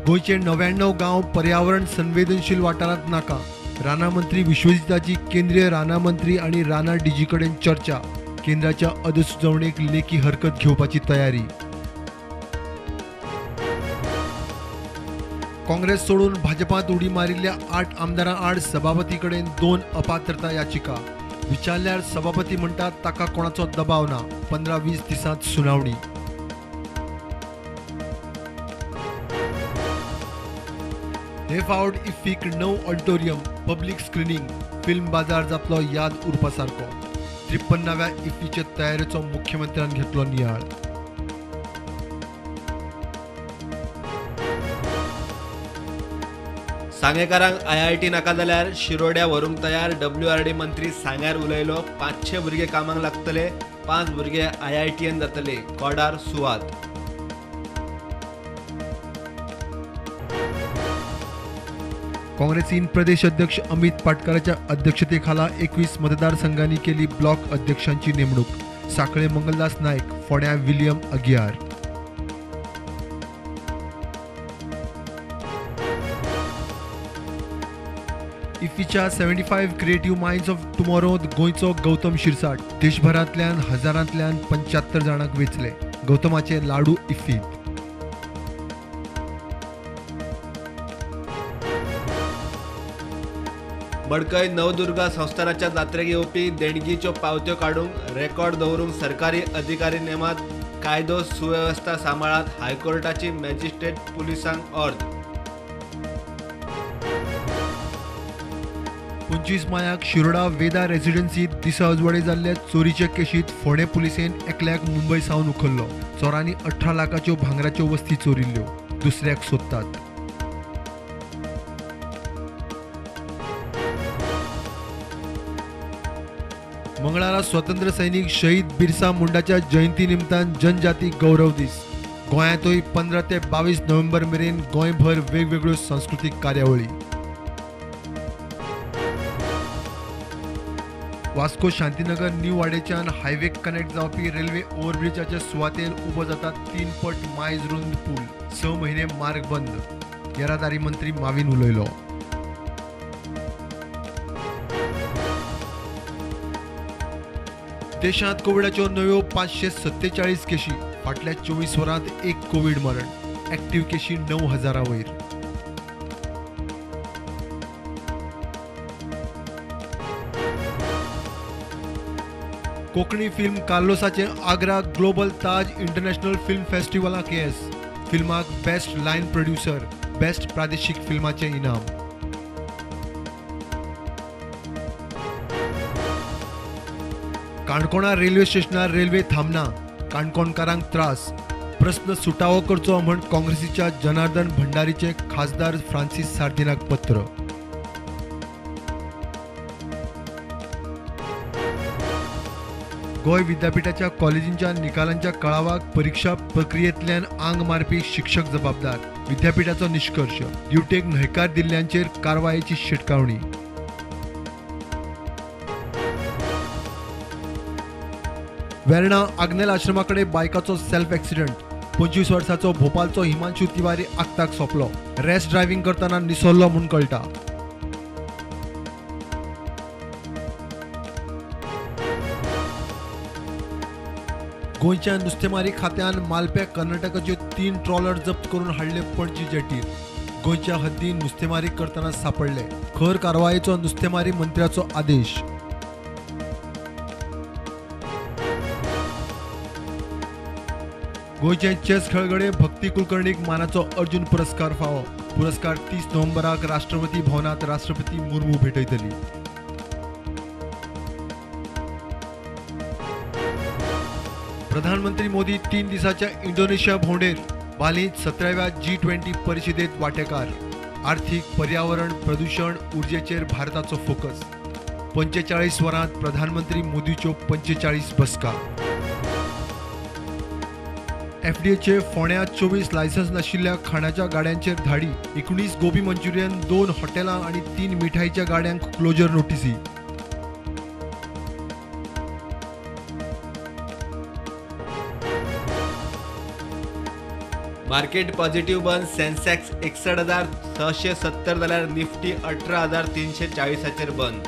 गोंयचे 99 गांव पर्यावरण संवेदनशील वाठारांत नाका. रानां मंत्री विश्वजिताची केंद्रीय रानां मंत्री आनी रानां डीजी कडेन चर्चा. केंद्राच्या अधिसुचोवणेक लेखी हरकत घेवपाची तयारी. काँग्रेस सोडून भाजपांत उडी मारिल्ल्या 8 आमदारां आड सभापती कडेन 2 अपात्रता याचिका. विचारल्यार सभापती म्हणटात ताका कोणाचो दबाव ना. 15-20 दिसांत सुनावणी. हे फावट इफ्फीक 9 ऑडिटोरियम, पब्लीक स्क्रिनींग, फिल्म बाजार जातलो याद उरपा सारको. 53व्या इफ्फीचे तयारेचो मुख्यमंत्र्यान घेतलो नियाळ. सांगेकारांक आयआयटी नाका जाल्यार शिरोड्या व्हरूंक तयार. डब्ल्यूआरडी मंत्री सांग्यार उलयलो. 500 भुरगे कामाक लागतले, 5 भुरगे आयआयटीयन जातले. कोडार सुवात. काँग्रेसीन प्रदेश अध्यक्ष अमित पाटकाराच्या अध्यक्षतेखाला 21 मतदारसंघांनी केली ब्लॉक अध्यक्षांची नेमणूक. साखळे मंगलदास नायक, फोंड्यां विलियम अगियार. इफ्फीच्या 75 क्रिएटिव्ह मायंड्स ऑफ टुमॉरोत गोंयचो गौतम शिरसाट. देशभरांतल्यान हजारांतल्यान 75 जाणांक वेंचले. गौतमाचे लाडू इफ्फीत. मडकय नवदुर्गा संस्थानाच्या जात्रेक येवपी देणगीच्यो पावत्यो काडूंक रेकॉर्ड दवरूंक सरकारी अधिकारी नेमात. कायदो सुवेवस्था सांबाळात. हायकोर्टाची मॅजिस्ट्रेट पुलिसांक ऑर्द. 25 मायाक शिरोडा वेदा रेसिडेन्सीत दिसा उजवाडे जाल्ल्या चोरीचे केशीत फोंडें पुलिसेन एकल्याक मुंबय सावन उखल्लो. चोरांनी 18 लाखाच्यो भांगराच्यो वस्ती चोरिल्ल्यो. दुसऱ्याक सोदतात. मंगळारा स्वतंत्र सैनिक शहीद बिरसा मुंडाच्या जयंती निमतान जनजाती गौरव दीस. गोंयांतूय 15 ते 22 नोव्हेंबर मेरेन गोंयभर वेगवेगळ्यो सांस्कृतीक कार्यावळी. वास्को शांतीनगर न्यू वाडेच्यान हायवेक कनेक्ट जावपी रेल्वे ओव्हरब्रिजाचे सुवातेर उबो जाता 3 पट मायज रुंद पूल. 6 म्हयने मार्ग बंद. येरादारी मंत्री माविन उलयलो. देशांत कोविडाच्यो नव्यो 547 केशी. फाटल्या 24 वरांत 1 कोविड मरण. ऍक्टिव्ह केशी 9,000 वयर. कोंकणी फिल्म कार्लोसाचें Agra global Taj international film फेस्टिवलाक येस. फिल्माक बेस्ट लायन प्रोड्युसर, बेस्ट प्रादेशीक फिल्माचें इनाम. काणकोणा रेल्वे स्टेशनार रेल्वे थांबना. काणकोणकारांक त्रास. प्रस्न सुटावो करचो म्हण काँग्रेसीच्या जनार्दन भंडारीचे खासदार फ्रांसीस सार्दिनाक पत्र. गोंय विद्यापीठाच्या कॉलेजींच्या निकालांच्या कळावाक परीक्षा प्रक्रियेंतल्यान आंग मारपी शिक्षक जबाबदार. विद्यापीठाचो निश्कर्श. ड्युटेक न्हयकार दिल्ल्यांचेर कारवायेची शिटकावणी. वेर्णा आग्नेल आश्रमा कडेन बायकाचो सेल्फ एक्सिडंट. 25 वर्साचो भोपालचो हिमांशु तिवारी आक्ताक सोंपलो. रॅश ड्रायव्हिंग करतना निसरलो म्हूण कळटा. गोंयच्या नुस्तेमारी खात्यान मालप्या कर्नाटकाच्यो 3 ट्रॉलर जप्त करून हाडले पणजी जेटीर. गोंयच्या हद्दीन नुस्तेमारी करतना सापडले. खर कारवायेचो नुस्तेमारी मंत्र्याचो आदेश. गोंयचे चेस खेळगडे भक्ती कुलकर्णीक मानाचो अर्जुन पुरस्कार फावो. पुरस्कार 30 नोव्हेंबराक राष्ट्रपती भवनात राष्ट्रपती मुर्मू भेटयतली. प्रधानमंत्री मोदी 3 दिसाच्या इंडोनेशिया भोंवडेर. बालींत 17व्या G20 परिषदेत वांटेकार. आर्थिक, पर्यावरण, प्रदूषण, उर्जेचेर भारताचो फोकस. 45 वरांत प्रधानमंत्री मोदीच्यो 45 बसका. एफडीएचे फोंड्या 24 लायसन्स नाशिल्ल्या खाणाच्या गाड्यांचेर धाडी. 19 गोबी मंचुरियन, 2 हॉटेलां आनी 3 मिठाईच्या गाड्यांक क्लोजर नोटीसी. मार्केट पॉझिटिव्ह बंद. सेन्सेक्स 61,670 जाल्यार निफ्टी 18,340 बंद.